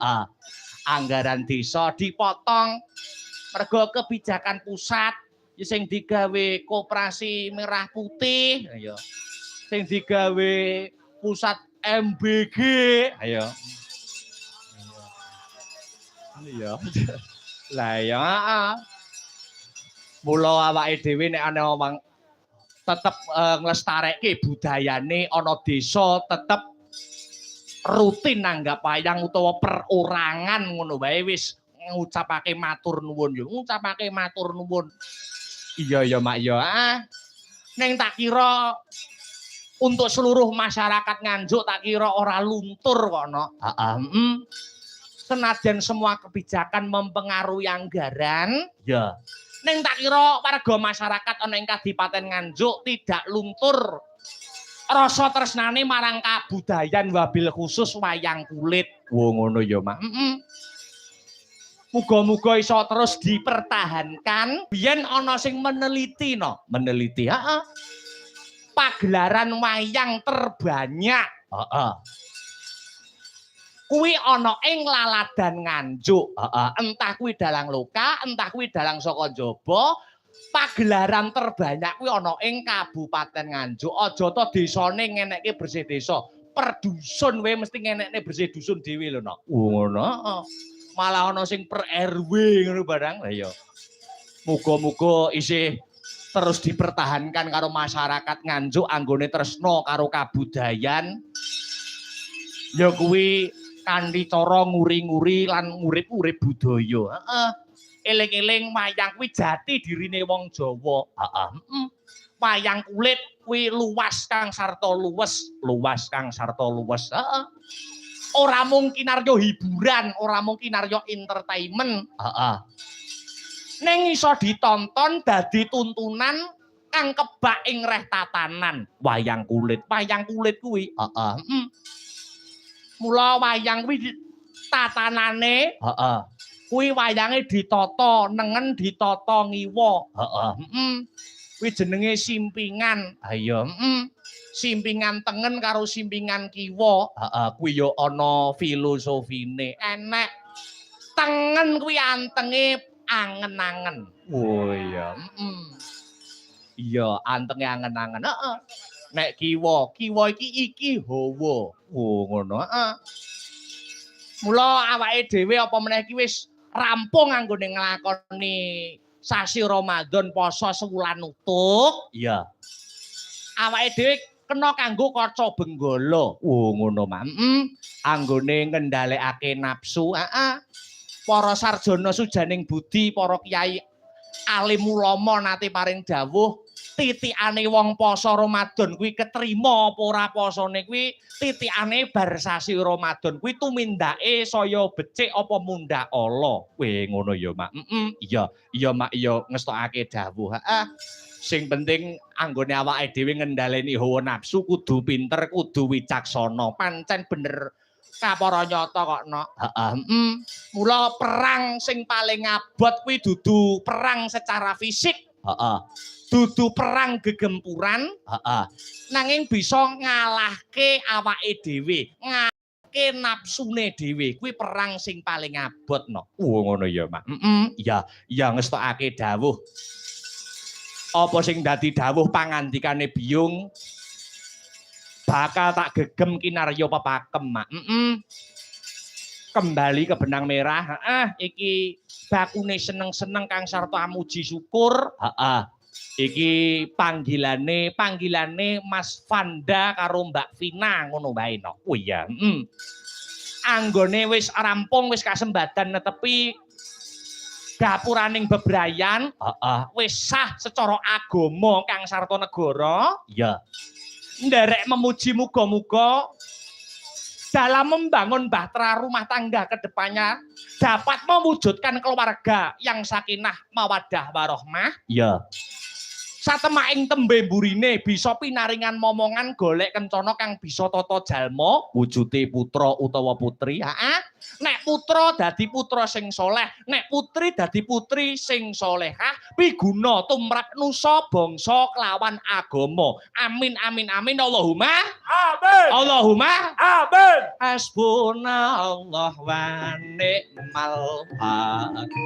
Ah, anggaran desa dipotong mergo kebijakan pusat sing digawe Koperasi Merah Putih, ayo. Sing digawe pusat MBG, ayo. Iya. Lah ya, heeh. Mula awake dhewe nek ana wong tetep nglestarekke budayane ana desa, tetep rutin nanggap wayang utawa perorangan ngono wae wis ngucapake matur nuwun yo, ngucapake matur nuwun. Iya ya, Mak, ya. Ah. Ning tak kira untuk seluruh masyarakat Nganjuk tak kira ora luntur kok, no. Heeh, Senajan semua kebijakan mempengaruhi anggaran, ya. Ning tak kira warga masyarakat ana ing Kadipaten Nganjuk tidak luntur rasa tresnane marang kabudayan, wabil khusus wayang kulit. Wo, ngono ya, Mak. Heeh. Muga-muga iso terus dipertahankan. Biyen ana sing meneliti no, meneliti, heeh. Pagelaran wayang terbanyak, heeh. Kuwi ana ing Laladan Nganjuk, heeh. Entah kuwi dalang lokal, entah kuwi dalang saka njaba, pagelaran terbanyak kuwi ana ing Kabupaten Nganjuk. Aja to desane ngenekke bersih desa, per dusun wae mesti ngenekne bersih dusun dhewe lho, no. Oh, ngono, heeh. Malah ana sing per RW ngono barang. Lah iya. Muga-muga isih terus dipertahankan karo masyarakat Nganjuk anggone tresna karo kabudayan. Ya kuwi kanthi cara nguri-nguri lan ngurip-urip budaya. Heeh. Eling-eling wayang kuwi jati dirine wong Jawa. Heeh. Wayang kulit kuwi luas kang sarta luwes, luas kang sarta luwes. Heeh. Ora mung kinarya hiburan, ora mung kinarya entertainment. Heeh. Ning iso ditonton dadi tuntunan kang kebak ing reh tatanan wayang kulit. Wayang kulit kuwi, heeh. Mula wayang kuwi tatanane, heeh. Kuwi wayange ditata nengen, ditata ngiwa. Heeh. Kuwi jenenge simpingan. Ha iya, heeh. Simpingan tengen karo simpingan kiwa. Heeh, kuwi ya ana filosofine. Enek. Tengen kuwi antenge angen-angen. Oh iya, heeh. Iya, antenge angen-angen. Heeh. Nek kiwa, kiwa iki iki hawa. Oh, ngono, heeh. Mula awake dhewe apa meneh iki wis rampung anggone nglakoni sasi Ramadan, poso sewulan utuh. Iya. Awake dhewe kena kanggo kaca benggala. Oh, ngono, Mak. Heeh. Anggone ngendhalekake nafsu, heeh. Para sarjana sujaning budi, para kiai alim ulama nate paring dawuh, titikane wong poso Ramadan kuwi ketrima apa ora posone kuwi titikane bar sasi Ramadan kuwi tumindake saya becik apa mundhak ala. Kowe ngono ya, Mak. Heeh. Iya, iya, Mak, iya, ngestokake dawuh. Heeh. Sing penting anggone awake dhewe ngendhaleni hawa nafsu kudu pinter, kudu wicaksana. Pancen bener kapara nyata kok, no. Heeh. Mula perang sing paling abot kuwi dudu perang secara fisik. Heeh. Dudu perang gegempuran, heeh. Nanging bisa ngalahke awake dhewe, ngalahke nafsune dhewe. Kuwi perang sing paling abot, no. Oh, ngono ya, Mak. Heeh. Iya, iya, ngestokake dawuh. Apa sing dadi dawuh pangandikane biyung bakal tak gegem kinarya pepakem, Mak. Heeh. Kembali ke benang merah, heeh, iki bakune seneng-seneng kang sarta amuji syukur, heeh. Iki panggilane panggilane Mas Fanda karo Mbak Vina ngono wae no. Oh iya, heeh. Anggone wis rampung, wis kasembadan netepi gapuraning bebrayan, heeh, wis sah secara agama kang sarta negara, iya. Nderek memuji muga-muga dalam membangun bahtera rumah tangga ke depannya dapat mewujudkan keluarga yang sakinah mawaddah warohmah. Iya. Satemaking tembe mburine bisa pinaringan momongan golek kencana kang bisa tata jalma wujude putra utawa putri, heeh. Nek putra dadi putra sing soleh, nek putri dadi putri sing solehah, piguna tumrap nusa bangsa kelawan agama. Amin amin amin Allahumma. Amin. Allahumma. Amin. Hasbunallah wa ni'mal wakil.